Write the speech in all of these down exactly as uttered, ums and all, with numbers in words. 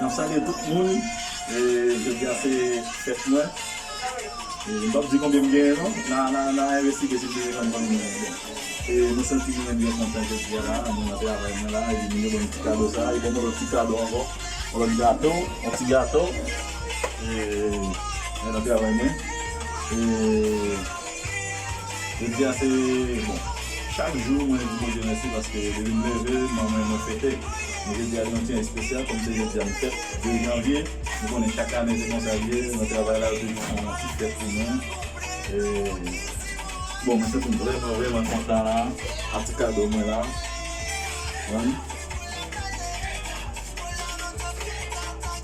N ap salye tout moun. E, jodi a se fèt mwen. E, m p ap di konbyen m genyen non. N a, n a, n a envestige si m te konn konbyen m genyen. E, mwen santi mwen byen kontan jodi a la. Mwen nan travay mwen la. Epi m te ban m ti kado sa. Li ban mwen yon ti kado ankò. Yon lòt gato. Yon ti gato. E, mwen nan travay mwen. E, Jodi a se, bon, chak jou mwen di Bondye mèsi paske depi m leve, m anmen mwen fete. Men jodi a se yon ti jan espesyal, kòm se jodi a m fèt de janvye. Nou konnen chak ane se konsa l ye, nan travay la yo toujou fè yon ti fèt pou mwen. E, bon, mwen santi m vrèman, vrèman kontan la, ak ti kado mwen la. Wi.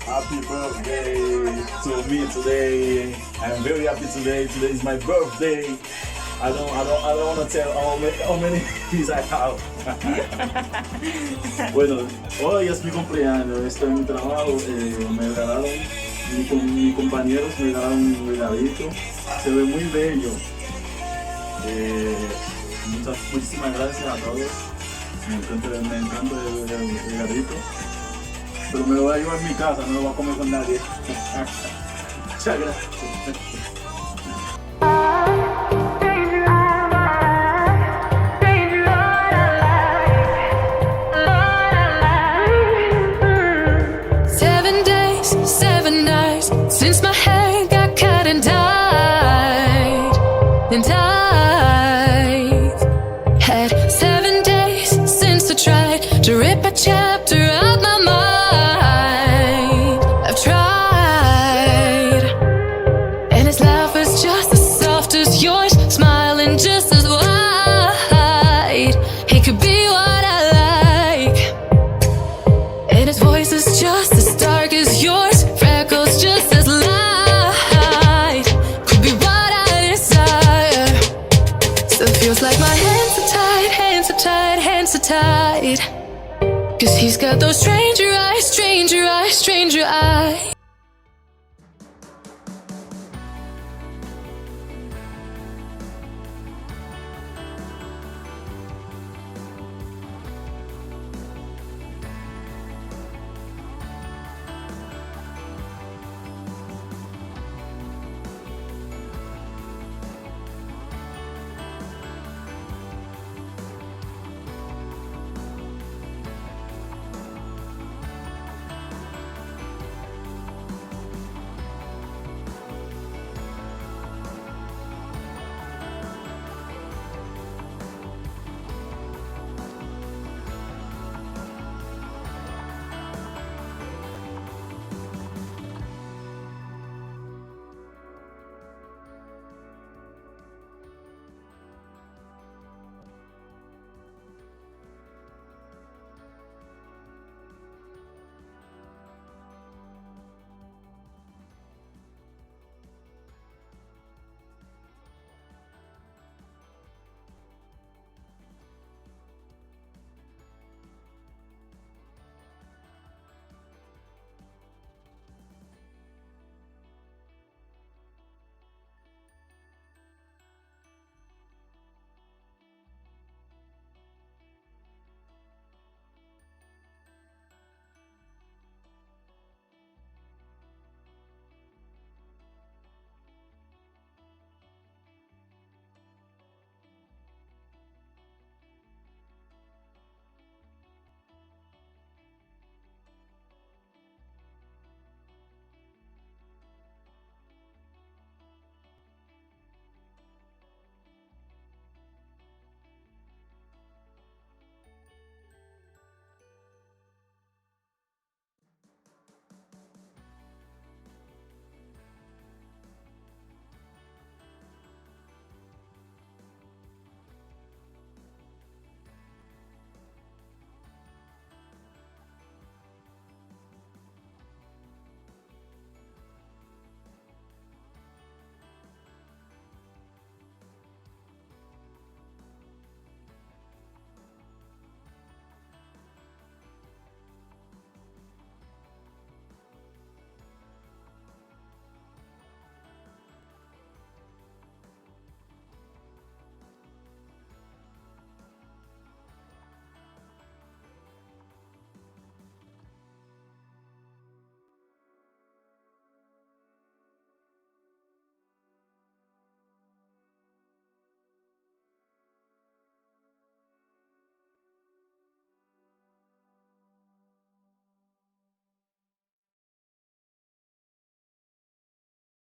Happy birthday to me today. I'm very happy today. Today is my birthday. I don't, I don't, I don't want to tell how many, how many years I have. Bueno, oh yes, mi cumpleaños. Esto es mi trabajo. Eh, me regalaron, mi, com- mis compañeros me regalaron un regalito. Se ve muy bello. Eh, muchas, muchísimas gracias a todos. Me encanta, me encanta el, el regalito. Pero me lo voy a llevar a mi casa, no lo voy a comer con nadie. Muchas gracias. Seven days, seven nights since my hair got cut and dyed, and dyed. Had seven days since I tried to rip a chapter out my mind. I've tried, and his laugh is just as soft as yours, smiling just as wide. He could be what I like. And his voice is just as dark as yours, freckles just as light. Could be what I desire. Still feels like my hands are tied, hands are tied, hands are tied. Cause he's got those stranger eyes, stranger eyes, stranger eyes.